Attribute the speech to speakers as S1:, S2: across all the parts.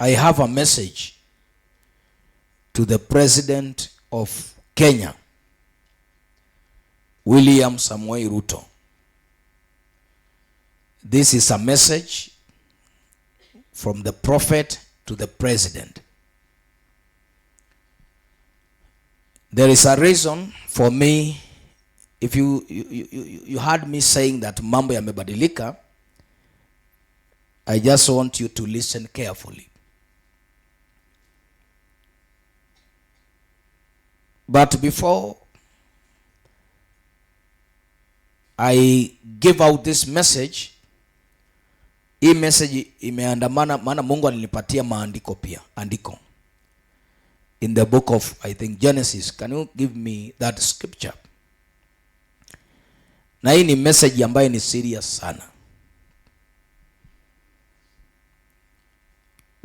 S1: I have a message to the President of Kenya, William Samoei Ruto. This is a message from the prophet to the president. There is a reason for me, if you heard me saying that mambo yamebadilika, I just want you to listen carefully. But before I give out this message, hii message imeandamana, maana Mungu alinipatia maandiko pia, andiko. In the book of, I think, Genesis. Can you give me that scripture? Na hii ni message ambayo ni serious sana.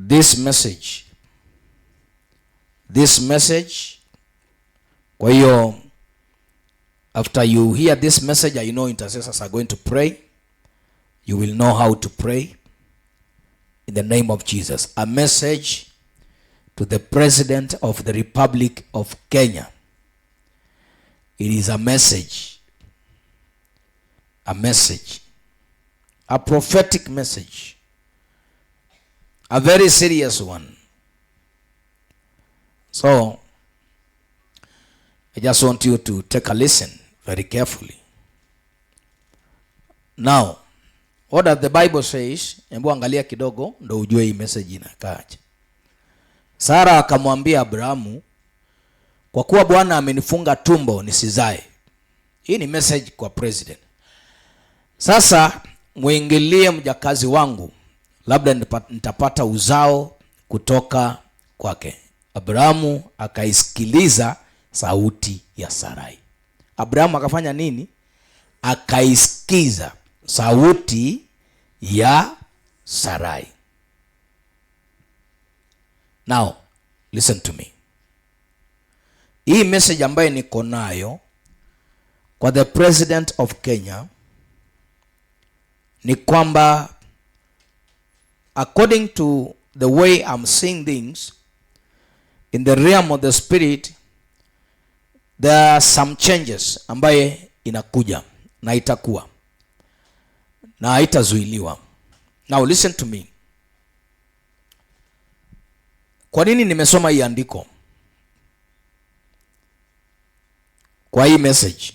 S1: This message, kwa hiyo after you hear this message, I know intercessors are going to pray. You will know how to pray in the name of Jesus. A message to the President of the Republic of Kenya. It is a message. A message. A prophetic message. A very serious one. So, I just want you to take a listen very carefully. Now, what does the Bible says? Hebu angalia kidogo ndo ujue hii message inakaaje. Sara akamwambia Abrahamu, kwa kuwa Bwana amenifunga tumbo nisizae. Hii ni message kwa president. Sasa muingilie mjakazi wangu, labda nitapata uzao kutoka kwake. Abrahamu akaisikiliza sauti ya Sarai. Abrahamu akafanya nini? Akaisikiza sauti ya Sarai. Now, listen to me. Hii message ambayo niko nayo kwa the President of Kenya ni kwamba according to the way I'm seeing things in the realm of the spirit, there are some changes ambaye inakuja na itakuwa na haitazuiliwa. Now listen to me. Kwa nini nimesoma hii andiko kwa hii message?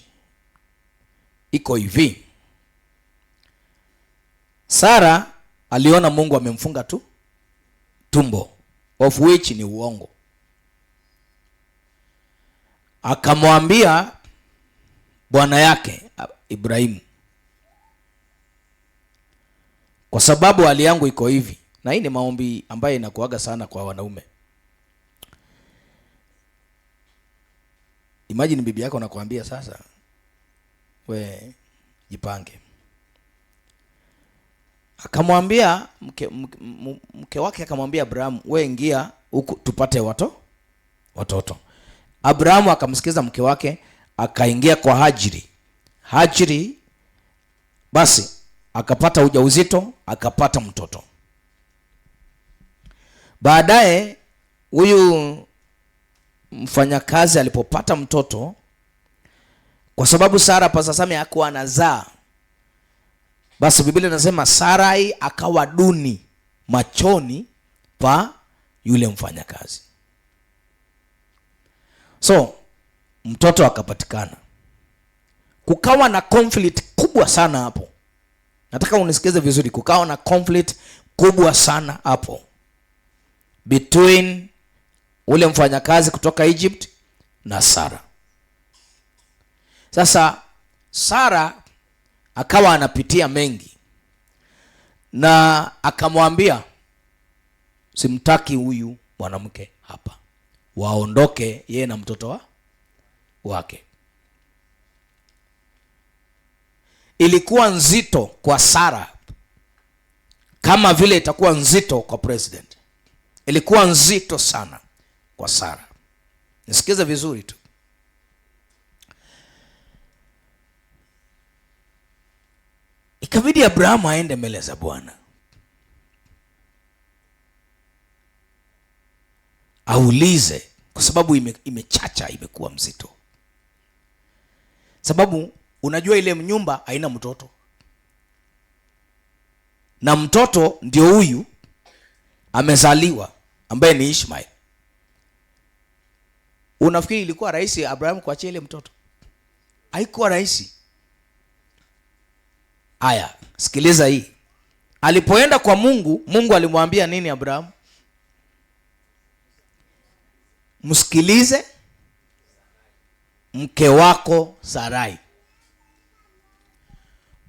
S1: Iko hivi. Sara aliona Mungu amemfunga tu tumbo, of which ni uongo. Akamwambia bwana yake Ibrahimu, kwa sababu hali yangu iko hivi. Na hii ni maombi ambayo inakuaga sana kwa wanaume. Imagine bibi yako anakuambia sasa, we jipange. Akamwambia mke wake akamwambia Abrahamu, we ingia huku tupate watoto. Abrahamu akamsikiza mke wake, akaingia kwa Hajiri. Hajiri basi akapata ujauzito, akapata mtoto. Baadaye huyu mfanyakazi alipopata mtoto, kwa sababu Sara pasasame hakuwa anazaa, basi Biblia inasema Sarai akawa duni machoni pa yule mfanyakazi. So mtoto akapatikana. Kukawa na conflict kubwa sana hapo. Nataka unisikize vizuri. Kukawa na conflict kubwa sana hapo between ule mfanyakazi kutoka Egypt na Sara. Sasa Sara akawa anapitia mengi na akamwambia, simtaki huyu mwanamke hapa, waondoke yeye na mtoto wake. Ilikuwa nzito kwa Sara kama vile itakuwa nzito kwa president. Ilikuwa nzito sana kwa Sara. Nisikize vizuri tu. Ikabidi Abrahamu aende mbele za Bwana. Aulize, kwa sababu imechacha, imekuwa mzito. Sababu unajua ile nyumba haina mtoto, na mtoto ndio huyu amezaliwa ambaye ni Ishmael. Unafikiri ilikuwa rahisi Abraham kuachia ile mtoto? Haikuwa rahisi. Aya, sikiliza hii. Alipoenda kwa Mungu, Mungu alimwambia nini Abraham? Msikilize mke wako Sarai.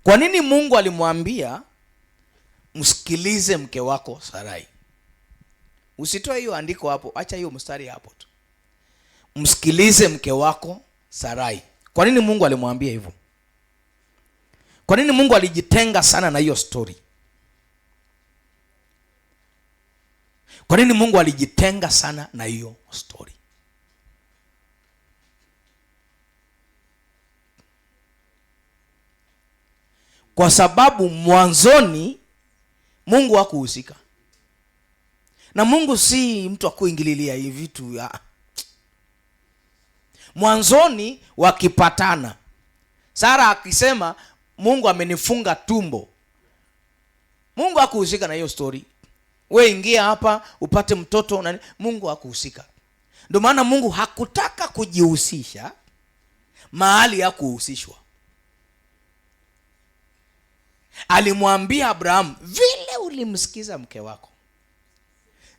S1: Kwa nini Mungu alimwambia msikilize mke wako Sarai? Usitoe hiyo andiko hapo, acha hiyo mstari hapo tu. Msikilize mke wako Sarai. Kwa nini Mungu alimwambia hivyo? Kwa nini Mungu alijitenga sana na hiyo story? Kwa nini Mungu alijitenga sana na hiyo story? Kwa sababu mwanzoni Mungu hakuhusika. Na Mungu si mtu wa kuingililia hivi vitu. Mwanzoni wakipatana, Sara akisema Mungu amenifunga tumbo, Mungu hakuhusika na hiyo story. We ingia hapa upate mtoto na Mungu hakuhusika. Ndio maana Mungu hakutaka kujihusisha mahali hakuhusishwa. Alimwambia Abraham, vile ulimsikiza mke wako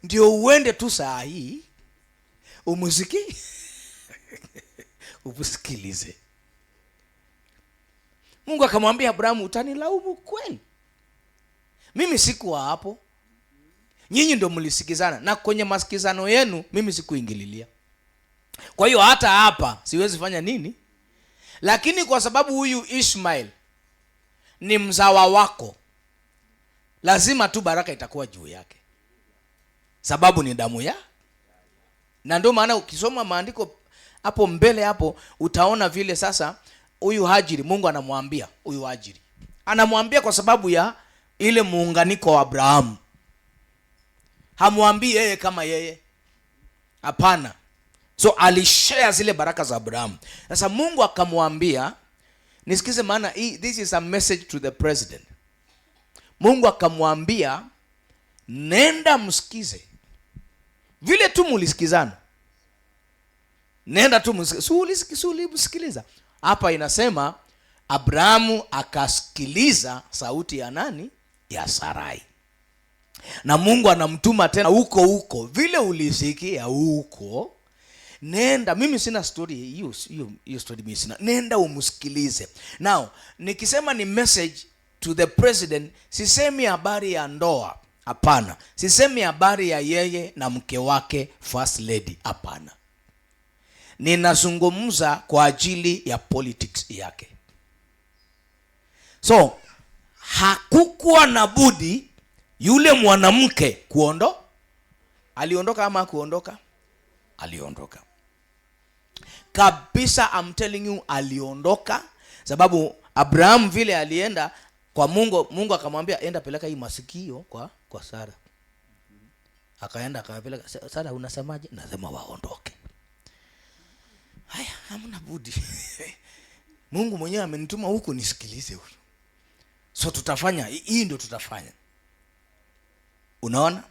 S1: ndio uende tu saa hii umusikilize. Mungu akamwambia Abraham, utanilaumu kweli? Mimi sikuwa hapo. Nyinyi ndio mlisikizana, na kwenye masikizano yenu mimi sikuingililia. Kwa hiyo hata hapa siwezi fanya nini? Lakini kwa sababu huyu Ishmael ni mzawa wako, lazima tu baraka itakuwa juu yake. Sababu ni damu ya. Na ndio maana ukisoma maandiko hapo mbele hapo utaona vile sasa huyu Hajiri, Mungu anamwambia huyu Hajiri. Anamwambia kwa sababu ya ile muunganiko wa Abrahamu. Hamwambii yeye kama yeye. Hapana. So alishare zile baraka za Abrahamu. Sasa Mungu akamwambia, nisikize maana hii, this is a message to the president. Mungu akamwambia, nenda msikize. Vile tu mulisikizana. Nenda tu msikize. Si ulimsikiliza. Hapa inasema Abrahamu akasikiliza sauti ya nani? Ya Sarai. Na Mungu anamtuma tena huko huko. Vile ulisikia huko, nenda. Mimi sina story hiyo, hiyo story mimi sina. Nenda umsikilize. Now, nikisema ni message to the president, sisemi habari ya ndoa. Hapana. Sisemi habari ya yeye na mke wake first lady. Hapana. Ninazungumza kwa ajili ya politics yake. So, hakukuwa na budi yule mwanamke kuondoka. Aliondoka ama hakuondoka? Aliondoka. Kabisa, I'm telling you, aliondoka. Sababu Abraham vile alienda kwa Mungu, Mungu akamwambia enda peleka hii masikio kwa Sara. Akaenda akapeleka. Sara, unasemaje? Nasema waondoke. Haya, hamna budi. Mungu mwenyewe amenituma huku nisikilize huyu. So tutafanya, hii ndio tutafanya. Unaona?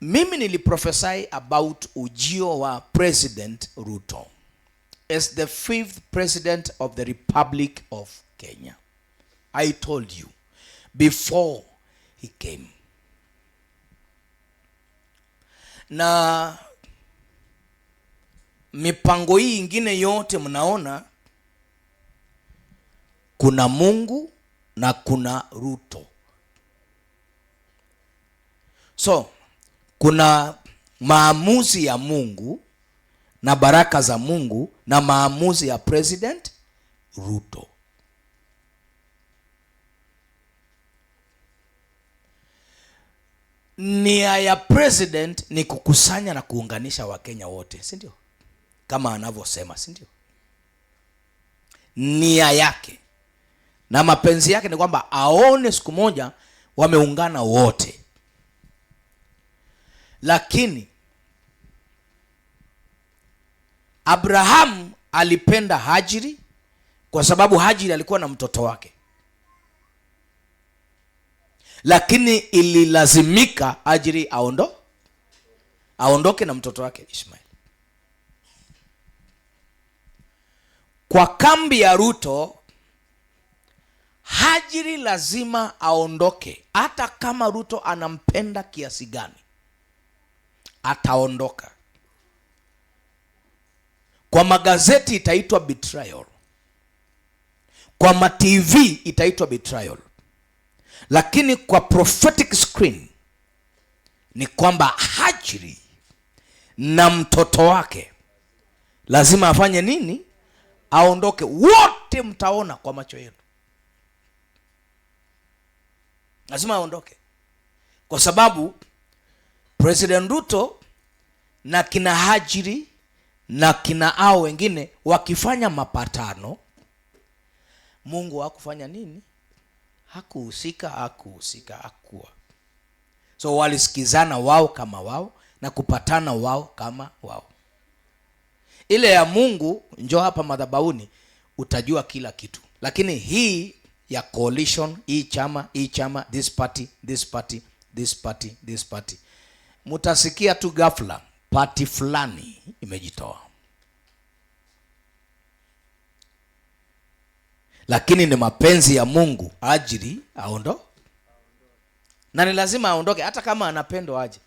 S1: Mimi niliprophesy about ujio wa President Ruto as the 5th president of the Republic of Kenya. I told you before he came. Na mipango hii ingine yote mnaona kuna Mungu na kuna Ruto. So kuna maamuzi ya Mungu na baraka za Mungu na maamuzi ya President Ruto. Nia ya president ni kukusanya na kuunganisha Wakenya wote, si ndio? Kama anavyosema, si ndio? Nia yake na mapenzi yake ni kwamba aone siku moja wameungana wote. Lakini Abraham alipenda Hajiri kwa sababu Hajiri alikuwa na mtoto wake, lakini ililazimika Hajiri aondoke na mtoto wake Ishmael. Kwa kambi ya Ruto, Hajiri lazima aondoke. Hata kama Ruto anampenda kiasi gani, ataondoka. Kwa magazeti itaitwa betrayal, kwa ma TV itaitwa betrayal, lakini kwa prophetic screen ni kwamba Hajiri na mtoto wake lazima afanye nini? Aondoke. Wote mtaona kwa macho yenu. Lazima aondoke. Kwa sababu President Ruto na kina Hajiri na kina hao wengine wakifanya mapatano, Mungu hakufanya nini? Hakuhusika, hakuhusika, hakuwa. So walisikizana wao kama wao na kupatana wao kama wao. Ile ya Mungu njoo hapa madhabahuni utajua kila kitu. Lakini hii ya coalition, hii chama, hii chama, this party, this party, this party, this party, mutasikia tu ghafla party fulani imejitoa. Lakini ni mapenzi ya Mungu Hajiri aondo, na ni lazima aondoke hata kama anapendwa aje.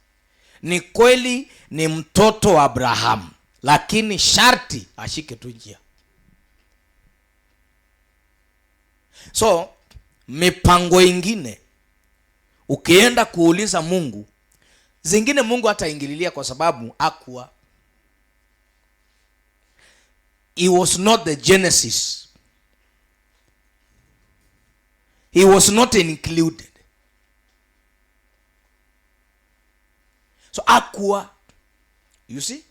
S1: Ni kweli ni mtoto wa Abraham, lakini sharti ashike tu njia. So mipango ingine ukienda kuuliza Mungu, zingine Mungu hataingililia kwa sababu hakuwa, he was not the genesis. He was not included. So hakuwa, you see?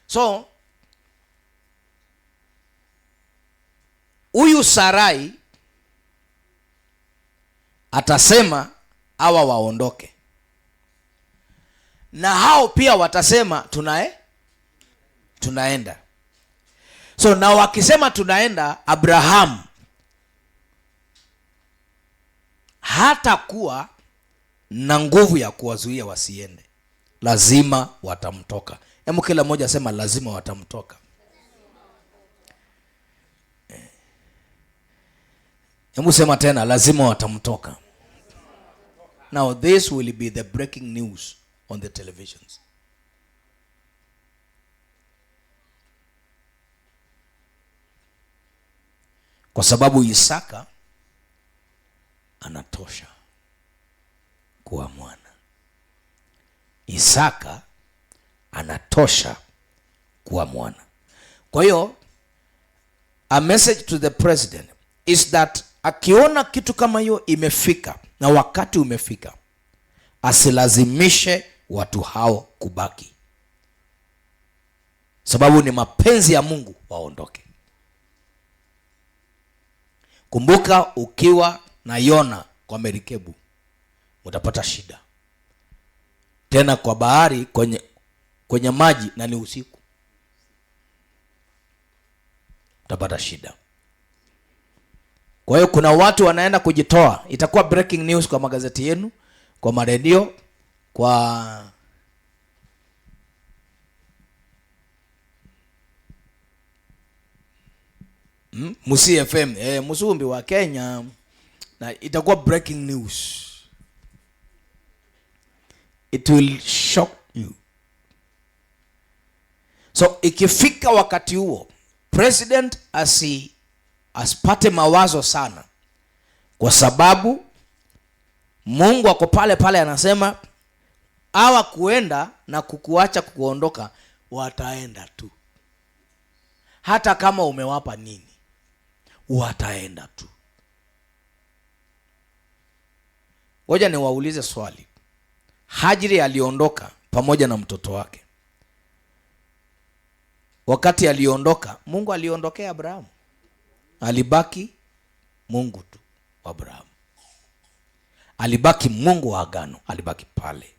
S1: So huyu Sarai atasema hawa waondoke, na hao pia watasema tunaenda. So na wakisema tunaenda, Abraham hatakuwa na nguvu ya kuwazuia wasiende. Lazima watamtoka. Hebu kila mmoja asema lazima watamtoka. Hebu sema tena, lazima watamtoka. Now this will be the breaking news on the televisions. Kwa sababu Isaka anatosha kuwa mwana. Isaka anatosha kuwa mwana. Kwa hiyo a message to the president is that akiona kitu kama hiyo imefika na wakati umefika, asilazimishe watu hao kubaki, sababu ni mapenzi ya Mungu waondoke. Kumbuka ukiwa na Yona kwa merikebu utapata shida. Tena kwa bahari, kwenye maji, na ni usiku, utapata shida. Kwa hiyo kuna watu wanaenda kujitoa. Itakuwa breaking news kwa magazeti yenu, kwa maredio, kwa Musi FM, Musumbi wa Kenya, na itakuwa breaking news. It will shock you. So ikifika wakati huo, president asipate mawazo sana, kwa sababu Mungu ako pale pale anasema hawa kuenda na kukuacha kukuondoka, wataenda tu. Hata kama umewapa nini, wataenda tu. Ngoja niwaulize swali. Hajiri aliondoka pamoja na mtoto wake. Wakati aliondoka, Mungu aliondokea Abrahamu. Alibaki Mungu tu wa Abrahamu. Alibaki Mungu wa agano, alibaki pale.